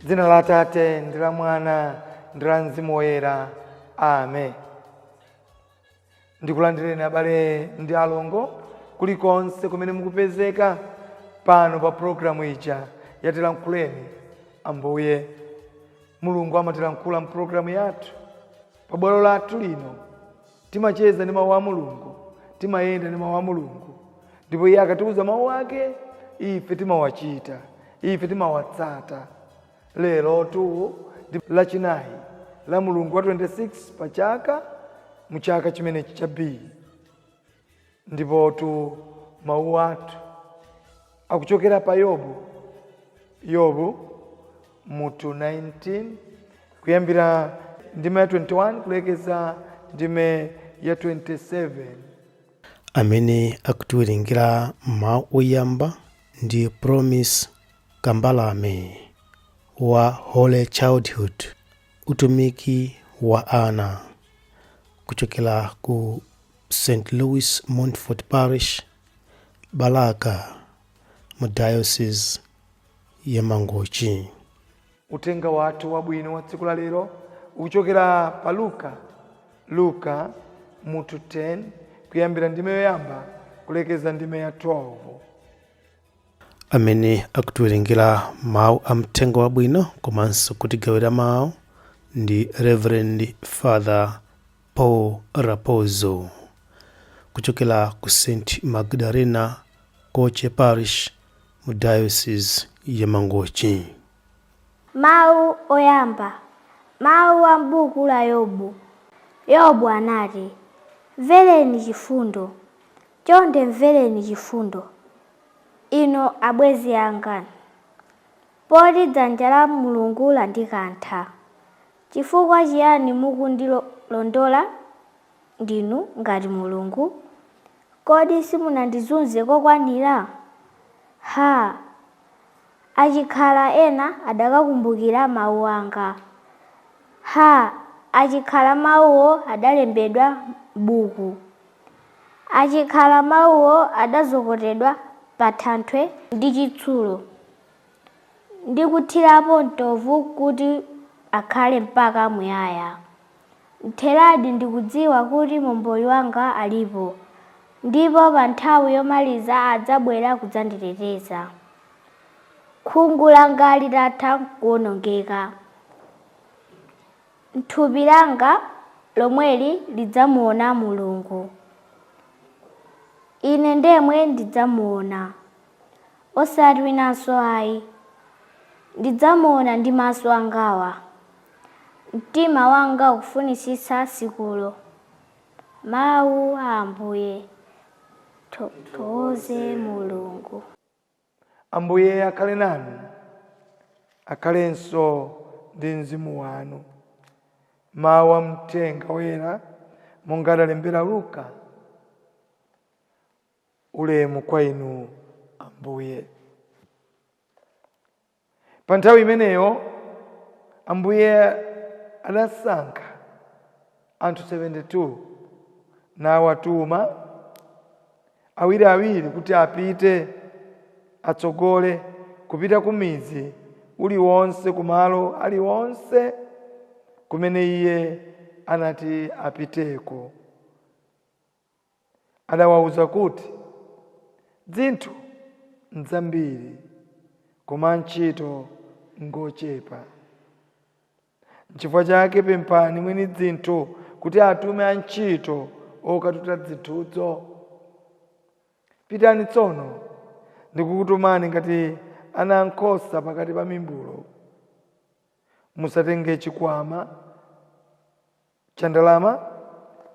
Dzina la Atate ndi la Mwana ndi la Mzimu Woyera. Amen. Ndikulandireni abale ndi alongo kulikonse kumene mukupezeka pano pa pulogalamu ija yatilankhuleni Ambuye. Mulungu amatilankhula mpulogalamu yathu pa bwalo lathu lino. Timacheza ndi mawu a Mulungu, timayenda ndi mawu a Mulungu, ndipo iye akatiuza mawu ake ife timawachita, ife timawatsata. Lero tu ndi lachinayi la Mulungu wa 26 pa chaka, mu chaka chimenechi cha B. Ndipo tu mawu athu akuchokera pa Yobu, Yobu mutu 19 kuyambira ndime ya 21 kulekeza ndime ya 27. Amene akutiwerengera mawu oyamba ndi Promise Kambalame wa Holy Childhood, utumiki wa ana, kuchokera ku St Louis Montfort Parish, Balaka, mu Diocese ya Mangochi. Uthenga wathu wabwino wa tsiku la lero ukuchokera pa Luka, Luka mutu 10 kuyambira ndime yoyamba kulekeza ndime ya 12. Amene akutiwerengera mawu a mthenga wabwino komanso kutigawira mawu ndi Reverend Father Paul Rapozo kuchokera ku St Magdalena Koche Parish mu Diocese ya Mangochi. Mawu oyamba. Mawu a m'buku la Yobu. Yobu anati, mvereni chifundo, chonde mvereni chifundo, inu abwenzi anga, poti dzanja la Mulungu landikantha. Chifukwa chiyani mukundilondola ndinu ngati Mulungu? Kodi simunandizunze kokwanira? Ha! Achikhala ena adakakumbukira mawu anga. Ha! Achikhala mawuwo adalembedwa m'buku. Achikhala mawuwo adazokotedwa pa thanthwe ndi chitsulo, ndi kuthirapo mtovu kuti akhale mpaka muyaya. Ntheradi ndikudziwa kuti momboli wanga alipo, ndipo pa nthawi yomaliza adzabwera kudzanditeteza. Khungu langa litatha kuwonongeka, thupi langa lomweli lidzamuona Mulungu. Ine ndemwe ndidzamuona, osati winanso ayi. Ndidzamuona ndi maso angawa. Mtima wanga ukufunitsitsa tsikulo. Mawu a Ambuye. Thokoze Mulungu. Ambuye akhale nanu, akhalenso ndi mzimu wanu. Mawu a mthenga woyera monga adalembera Luka. Ulemu kwa inu Ambuye. Pa nthawi imeneyo Ambuye adasankha anthu 72 nawatuma awiriawiri kuti apite atsogole kupita ku midzi uliwonse, kumalo aliwonse kumene iye anati apiteko. Adawawuza kuti dzinthu nzambiri koma ntchito ngochepa. Nchifukwa chake pemphani mwini dzinthu kuti atume antchito okatuta dzinthuzo. Pitani tsono, ndikukutumani ngati ana ankhosa pakati pa mimbulu. Musatenge chikwama cha ndalama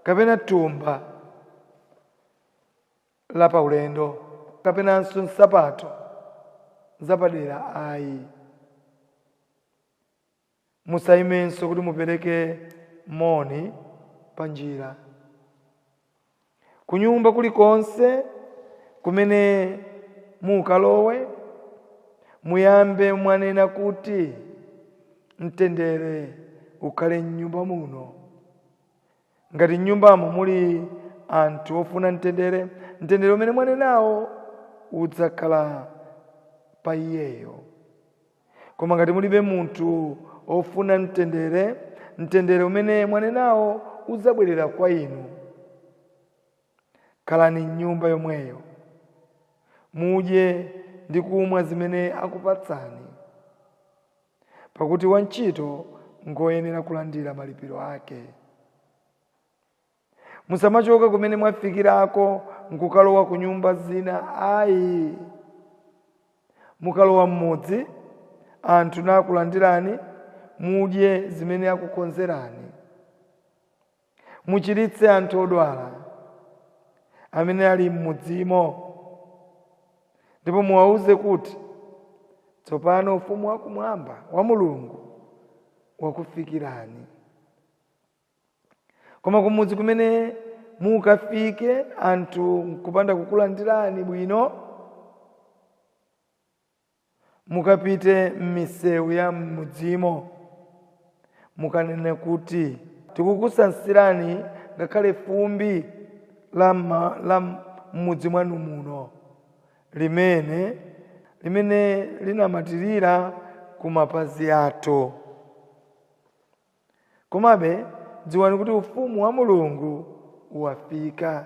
kapena thumba la paulendo kapenanso nsapato zapadera ayi. Musayimenso kuti mupereke moni pa njira. Kunyumba kulikonse kumene mukalowe, muyambe mwanena kuti mtendere ukhale m'nyumba muno. Ngati m'nyumbamo muli anthu ofuna mtendere, mtendere umene mwanenawo udzakhala pa iyeyo. Koma ngati mulibe munthu ofuna mtendere, mtendere umene mwanenawo udzabwerera kwa inu. Khalani m'nyumba yomweyo, mudye ndi kumwa zimene akupatsani, pakuti wantchito ngoyenera kulandira malipiro ake. Musamachoka kumene mwafikirako nkukalowa ku nyumba zina ayi. Mukalowa m'mudzi, anthu nakulandirani, mudye zimene akukonzerani. Muchiritse anthu odwala amene ali m'mudzimo, ndipo muwawuze kuti tsopano ufumu wakumwamba wa Mulungu wakufikirani. Koma kumudzi kumene mukafike anthu nkupanda kukulandirani bwino, mukapite m'misewu ya m'mudzimo, mukanene kuti tikukusansirani ngakhale fumbi la m'mudzi mwanu muno, limene linamatirira ku mapazi athu. Komabe dziwani kuti ufumu wa Mulungu wafika.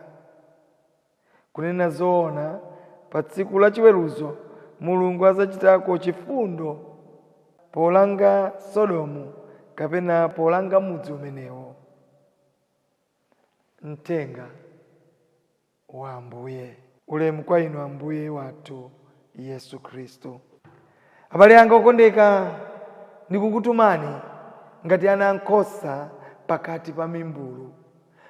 Kunena zoona, pa tsiku la chiweruzo Mulungu adzachitako chifundo polanga Sodomu kapena polanga mudzi umenewo. Mthenga wa Ambuye. Ulemu kwa inu Ambuye wathu Yesu Khristu. Abale anga okondeka, ndikukutumani ngati ana ankhosa pakati pa mimbulu.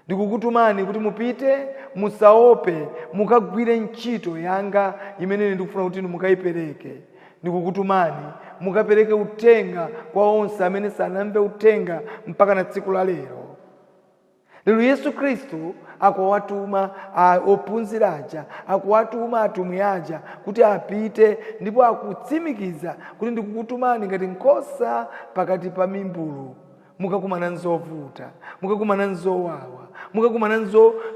Ndikukutumani kuti mupite, musaope, mukagwire ntchito yanga imene ine ndikufuna kuti inu mukayipereke. Ndikukutumani mukapereke uthenga kwa onse amene sanamve uthenga mpaka na tsiku la lero. Lero Yesu Khristu akuwatuma ophunzira aja, akuwatuma atumwi aja kuti apite, ndipo akutsimikiza kuti ndikukutumani ngati nkhosa pakati pa mimbulu. Mukakumana nzovuta, mukakumana nzowawa, mukakumana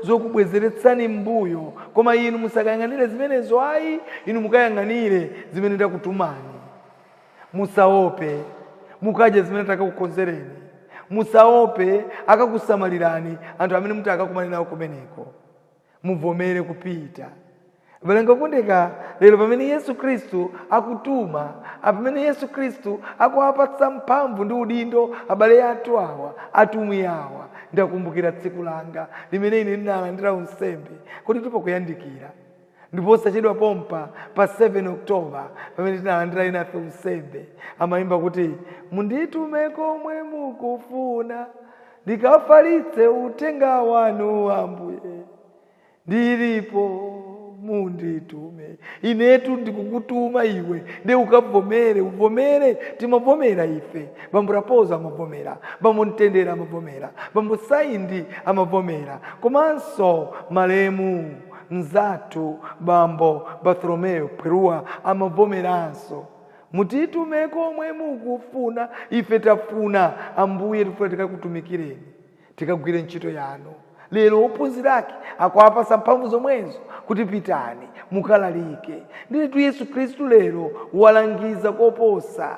zokubwezeretsani mbuyo, koma inu musakayang'anire zimenezo ayi, inu mukayang'anire zimene ndakutumani. Musaope, mukadye zimene takakukonzereni. Musaope, akakusamalirani anthu amene muti akakumane nawo kumeneko. Muvomere kupita. Abale okondeka, lero pamene Yesu Khristu akutuma, pamene Yesu Khristu akuwapatsa mphamvu ndi udindo abale athu awa, atumwi awa, ndakumbukira tsiku langa limene ine ndinalandira unsembe, kuti tipakuyandikira. Ndipo osachedwa pompa pa 7 October pamene tinalandira inafe unsembe, amayimba kuti munditume komwe mukufuna, ndikafalitse uthenga wanu Ambuye, ndilipo munditume. Inetu ndikukutuma iwe, ndi ukavomere, uvomere. Timavomera ife. Bambo Rapozo amavomera, Bambo Mtendere amavomera, Bambo Saindi amavomera, komanso malemu mzathu Bambo Bartholomeo Perua amavomeranso. Mutitume komwe mukufuna, ife tafuna Ambuye, tifuna tikakutumikireni, tikagwire ntchito yanu. Lero ophunzira ake akuwapasa mphamvu zomwezo kuti pitani mukalalike. Nditu Yesu Khristu lero walangiza koposa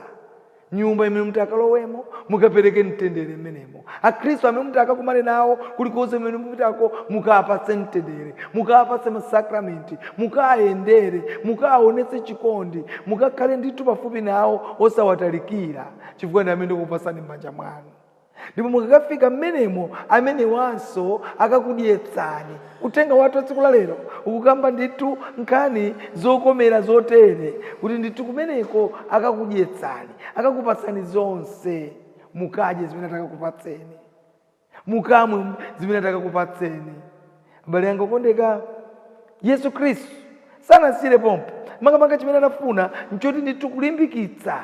nyumba imene muti akalowemo, mukapereke mtendere mmenemo. Akhristu amene muti akakumane nawo kulikonse mmene mupitako, mukapatse mtendere, mukapatse masakramenti, mukayendere, mukaonetse chikondi, mukakhale ndithu pafupi nawo osawatalikira, chifukwa ndi amene ndikupasani m'manja mwanu. Ndipo mukakafika mmenemo, amenewanso akakudyetsani. Uthenga wathu wa tsiku la lero ukukamba ndithu nkhani zokomera zotere, kuti ndithu kumeneko akakudyetsani, akakupatsani zonse. Mukadye zimene atakakupatseni, mukamwe zimene atakakupatseni. Abale anga okondeka, Yesu Khristu sanasiyire pompo. Makamaka chimene anafuna nchoti ndithu kulimbikitsa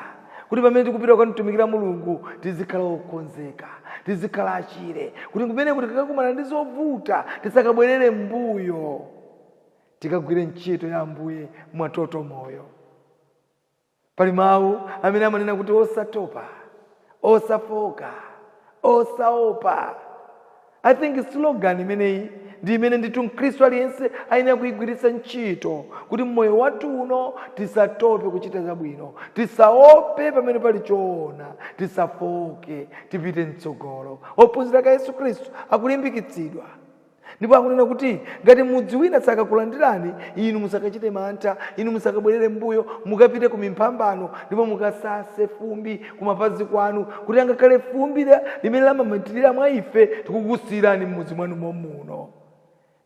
kuti pamene tikupita kukatumikira Mulungu tizikhala okonzeka, tizikhala achire, kuti kumene kuti tikakumana ndi zovuta tisakabwerere mbuyo, tikagwire ntchito ya Ambuye mwatoto moyo. Pali mawu amene amanena kuti osatopa, osafoka, osaopa. I think slogan imeneyi Ndi imene ndithu mkhristu aliyense ayenera kuyigwiritsa ntchito kuti mmoyo wathu uno tisatope kuchita zabwino, tisaope pamene pali choona, tisafoke, tipite mtsogolo. Ophunzira ka Yesu Khristu akulimbikitsidwa ndipo akunena kuti ngati mudzi wina sakakulandirani inu, musakachite mantha, inu musakabwerere mbuyo, mukapite ku mimphambano ndipo mukasase fumbi kumapazi kwanu, kuti angakhale fumbi limene lamamatirira mwa ife tikukusiyirani m'mudzi mwanu momuno.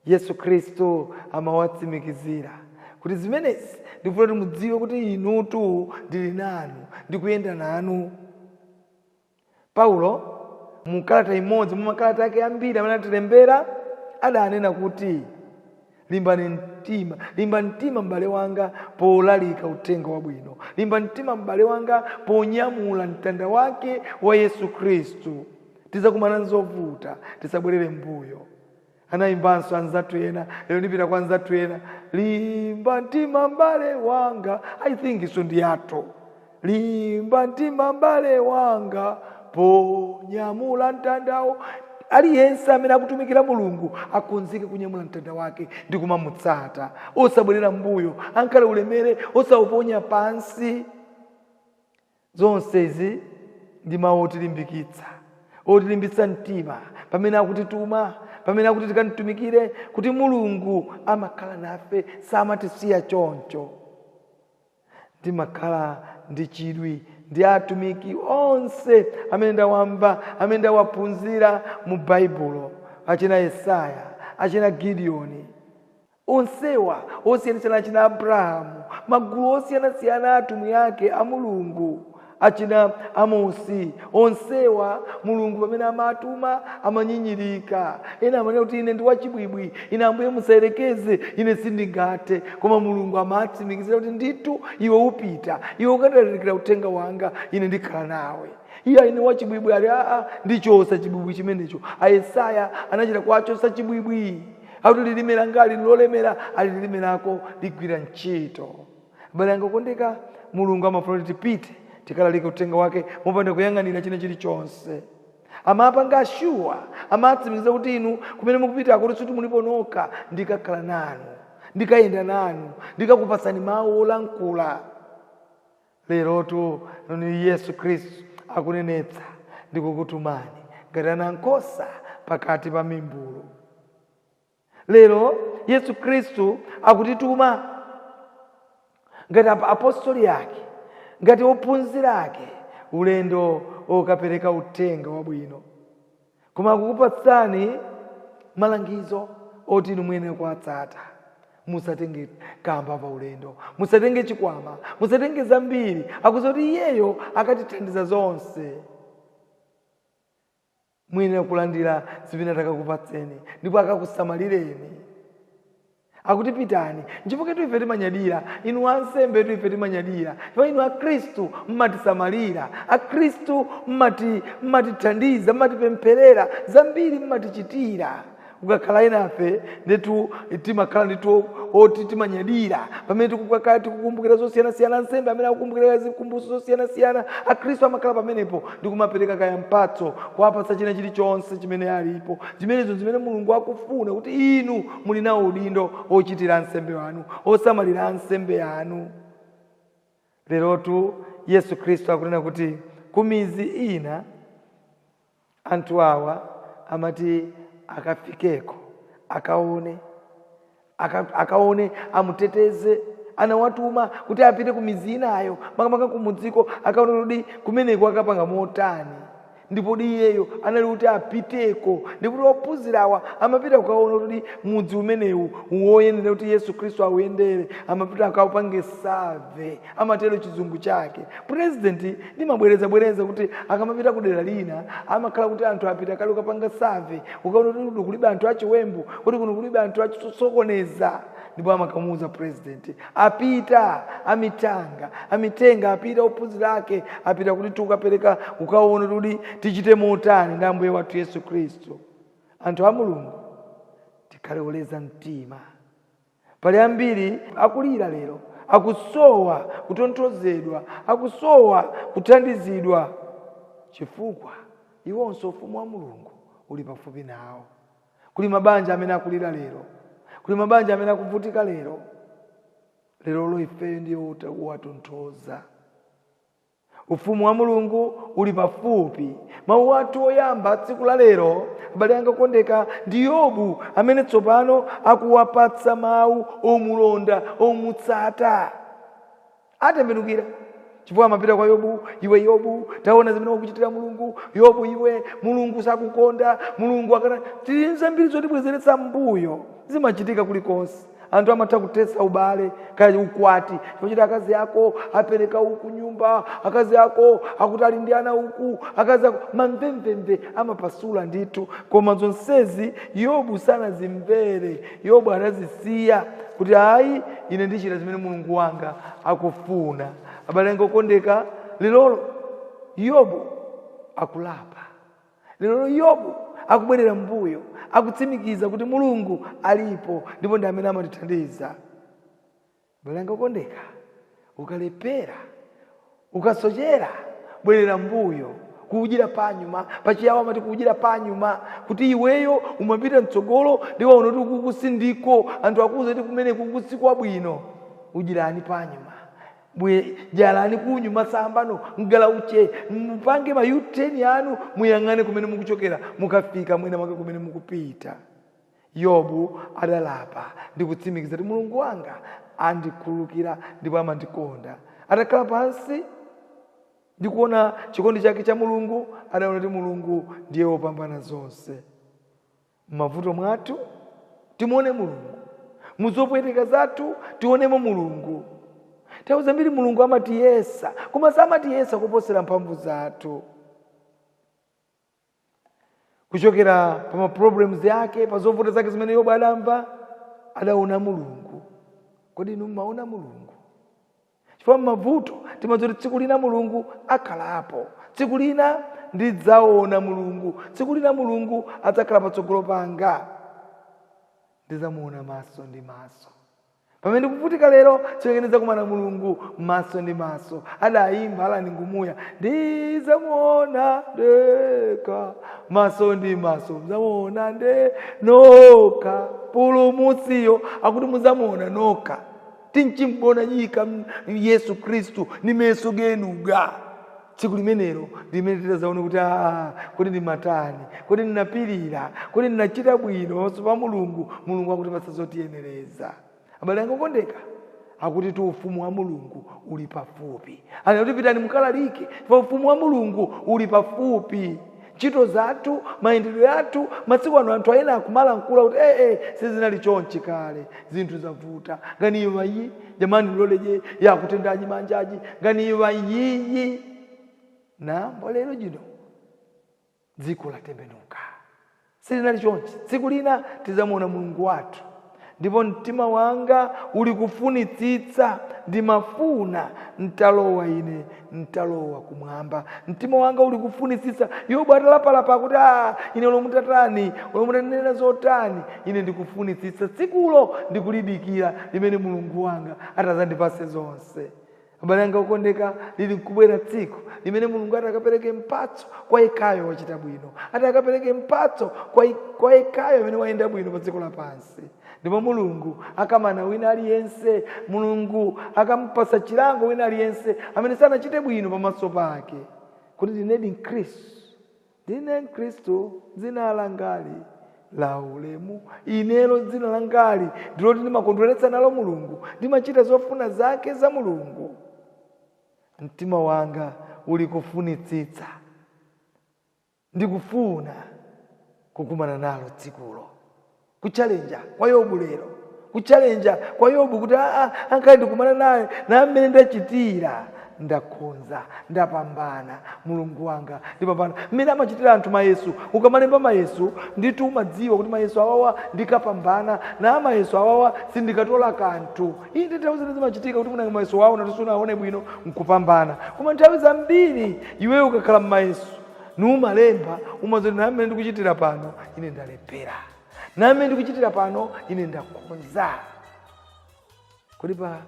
Yesu Khristu amawatsimikizira kuti zimenezi ndikufuna kuti mudziwe kuti inutu ndili nanu, ndikuyenda nanu. Paulo mu kalata imodzi mwa makalata ake ambiri amene atilembera adanena kuti limbani mtima, limba mtima m'bale wanga polalika uthenga wabwino, limba mtima m'bale wanga ponyamula mtanda wake wa Yesu Khristu. Tizakumana nzovuta, tisabwerere mbuyo. Anayimbanso anzathu ena, lero ndipita kwa anzathu ena, limba mtima m'bale wanga, I think so ndi yathu, limba mtima m'bale wanga ponyamula mtandawo. Aliyense amene akutumikira Mulungu akonzeke kunyamula mtanda wake ndi kumamutsata, osabwerera mbuyo, ankhale ulemere osauponya pansi. Zonse izi ndi mawu otilimbikitsa, otilimbitsa mtima pamene akutituma, pamene akuti tikamtumikire, kuti Mulungu amakhala nafe, samatisiya choncho. Ndimakhala ndi chidwi ndi atumiki onse amene ndawamva, amene ndawaphunzira mu Baibulo, achina Yesaya, achina Gideoni, onsewa osiyanasiyana, achina Abrahamu, magulu osiyanasiyana atumwi ake a Mulungu, achina Amosi, onsewa Mulungu pamene amatuma amanyinyirika. Ena amanena kuti ine ndi wachibwibwi, ine Ambuye musayerekeze, ine sindingathe. Koma Mulungu amatsimikizira kuti ndithu iwe upita, iwe ukalalikira uthenga wanga, ine ndikhala nawe. Iye ine wachibwibwi ali aa, ndichosa chibwibwi chimenecho. Ayesaya anachita kwachosa chibwibwi, akuti lilime langa lili lolemera, ali lilime lako ligwira ntchito. Abale anga okondeka, Mulungu amafuna kuti tipite tikalalike uthenga wake mopanda kuyang'anira china chilichonse. Amapanga assure, amatsimikiza kuti inu kumene mukupita kuti suti mulipo nokha, ndikakhala nanu, ndikayenda nanu, ndikakupatsani mawu olankhula. Lerotu ni Yesu Khristu akunenetsa, ndikukutumani ngati ana ankhosa pakati pa mimbulu. Lero Yesu Khristu akutituma ngati apostoli ake, ngati ophunzira ake, ulendo okapereka uthenga wabwino. Koma akukupatsani malangizo oti inu muyenera kuwatsata. Musatenge kamba pa ulendo, musatenge chikwama, musatenge zambiri. Akuti iyeyo akatithandiza zonse. Muyenera kulandira zimene atakakupatseni ndipo akakusamalireni. Akuti pitani. Nchifukwa ife timanyadira inu ansembe etu, ife timanyadira chifukwa inu akhristu mmatisamalira, akhristu mmatithandiza, mmatipempherera zambiri, mmatichitira. Kukakhala enafe ndetu timakhala nditu oti timanyadira pamene tikukakhala tikukumbukira zosiyanasiyana, ansembe amene akukumbukira zikumbutso zosiyanasiyana, akhristu amakhala pamenepo ndi kumapereka kaya mphatso, kuwapatsa china chilichonse chimene alipo. Zimenezo zimene Mulungu akufuna kuti inu muli nawo udindo ochitira ansembe anu, osamalira ansembe anu. Lerotu Yesu Khristu akunena kuti kumizi ina anthu awa amati akafikeko akaone, akaone amuteteze. Anawatuma kuti apite ku mizi inayo, makamaka kumudziko, akaone kuti kumeneko akapanga motani. Ndipo iyeyo anali kuti apiteko, ndipo ophunzirawa amapita kukaona kuti mudzi umenewu woyenera kuti Yesu Khristu awuyendere, amapita akaupange survey, amatero chizungu chake. President ndimabwerezabwereza kuti akamapita kudera lina amakhala kuti anthu apita kale ukapanga survey, ukaona kuti kuno kulibe anthu achiwembu, kuti kuno kulibe anthu achisokoneza. Ndipo amakamuuza president, apita amitanga, amitenga, apita ophunzira ake, apita kuti tikukapereka ukaona kuti tichite motani ndi Ambuye wathu Yesu Khristu. Anthu a Mulungu tikhale oleza mtima. Pali ambiri akulira lero, akusowa kutonthozedwa, akusowa kuthandizidwa, chifukwa iwonso ufumu wa Mulungu uli pafupi nawo. Kuli mabanja amene akulira lero, kuli mabanja amene akuvutika lero. Lerolo ifeyo ndiye watonthoza. Ufumu wa Mulungu uli pafupi. Mawu athu oyamba tsiku la lero, abale anga okondeka, ndi Yobu amene tsopano akuwapatsa mawu omulonda, omutsata. Atembenukira chifukwa amapita kwa Yobu: iwe Yobu, taona zimene wakuchitira Mulungu. Yobu iwe, Mulungu sakukonda, Mulungu akana. Tili zambiri zotibwezeretsa mbuyo, zimachitika kulikonse. Anthu amatha kuthetsa ubale kaya ukwati chifukwa akazi ako apereka uku nyumba, akazi ako akuti ali ndi ana uku, akazi ako mamvemvemve amapasula ndithu. Koma zonsezi Yobu sanazimvere. Yobu anazisiya kuti ayi, ine ndichita zimene Mulungu wanga akufuna. Abale anga okondeka, lero Yobu akulapa, lero Yobu akubwerera mbuyo, akutsimikiza kuti Mulungu alipo ndipo ndi amene amatithandiza. Abale anga okondeka, ukalepera, ukasochera, bwerera mbuyo, kuudyira panyuma. Pachiyawo amati kuudyira panyuma, kuti iweyo umapita mtsogolo ndi waona kuti uku sindiko, anthu akuuza kuti kumene kuku sikwabwino, udyirani panyuma, jalani kunyuma sambano mgala uche, mupange ma U-turn anu, muyang'ane kumene mukuchokera, mukafika mwina mwake kumene mukupita. Yobu adalapa ndi kutsimikiza kuti Mulungu wanga andikhululukira ndipo amandikonda. Atakhala pansi ndikuona chikondi chake cha Mulungu, adaona kuti Mulungu ndiye wopambana zonse. M'mavuto mwathu timuone Mulungu, muzopweteka zathu tionemo Mulungu. Nthawi zambiri Mulungu amatiyesa, koma samatiyesa kuposera mphamvu zathu. Kuchokera pa ma problems yake, pa zovuta zake zimene Yobu adamva, adaona Mulungu. Kodi inu mmaona Mulungu? Chifukwa m'mavuto timadziwa kuti tsiku lina Mulungu akhalapo, tsiku lina ndidzaona Mulungu, tsiku lina Mulungu adzakhala patsogolo panga, ndidzamuona maso ndi maso. Pamene ndikuvutika lero, tsiku ndidzakumana Mulungu maso ndi maso. Adayimba Alani Ngumuya, ndidzamuona ndekha maso ndi maso, mudzamuona nde nokha pulumutsiyo. Akuti mudzamuona nokha, tinchimbona nyika Yesu Khristu ni meso genuga. Tsiku limenelo limene tidzaone kuti kodi ndimatani, kodi ndinapirira, kodi ndinachita bwino pamaso pa Mulungu. Mulungu akutipatsa zotiyenereza. Abale anga okondeka, akuti tu ufumu wa Mulungu uli pafupi. Anati pitani mukalalike, chifukwa ufumu wa Mulungu uli pafupi. Ntchito zathu, mayendedwe athu, masiku ano anthu ayena akumalankhula kuti sizinali chonchi kale, zinthu zavuta, nganiyo vayi jamani loleje yakutendaji manjaji nganiyo vayiyi nambo. Lero jino dziko latembenuka, silinali chonchi. Tsiku lina tidzamuona Mulungu wathu, ndipo mtima wanga uli kufunitsitsa, ndimafuna ntalowa ine, ntalowa kumwamba. Mtima wanga uli kufunitsitsa. Yobu atalapalapa kuti ine olomutatani, olomutanena zotani, ine ndikufunitsitsa tsikulo, ndikulidikira limene Mulungu wanga atazandipase zonse. Abale anga okondeka, lili nkubwera tsiku limene Mulungu atakapereke mphatso kwa yekhayo wachita bwino, atakapereke mphatso kwa yekhayo amene wayenda bwino pa dziko lapansi. Ndipo Mulungu akamana wina aliyense, Mulungu akampasa chilango wina aliyense amene sanachite bwino pamaso pake. Kuti ndinedi Mkhristu, ndine Mkhristu, dzina langali la ulemu, inelo dzina langali ndiloti ndimakondweretsa nalo Mulungu, ndimachita zofuna zake za Mulungu. Mtima wanga uli kufunitsitsa, ndikufuna kukumana nalo tsikulo. Kuchalenja kwa Yobu lero, kuchalenja kwa Yobu kuti ankhale ndikumana naye na mmene ndachitira, ndakonza, ndapambana, Mulungu wanga ndipambana. Mmene amachitira anthu mayesu, ukamalemba mayesu ndithu umadziwa kuti mayesu awawa ndikapambana, na mayesu awawa sindikatola kanthu. Iyi ndi nthawi zina zimachitika kuti muna mayesu wawo nati sunaone bwino nkupambana, koma nthawi zambiri iweyo ukakhala mmayesu numalemba umadziwa kuti namene ndikuchitira pano ine ndalephera, namene ndikuchitira pano ine ndakonza. Kodi pa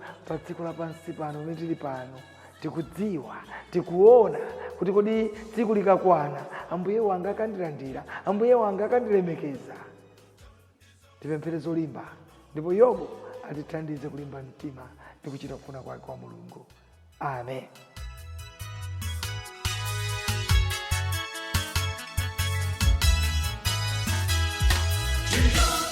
dziko lapansi pano pamene tili pano tikudziwa, tikuona kuti kodi tsiku likakwana Ambuye wanga akandilandira, Ambuye wanga akandilemekeza? Tipemphere zolimba, ndipo Yobu atithandize kulimba mtima ndi kuchita kufuna kwake kwa Mulungu. Amen. Tilankhuleni.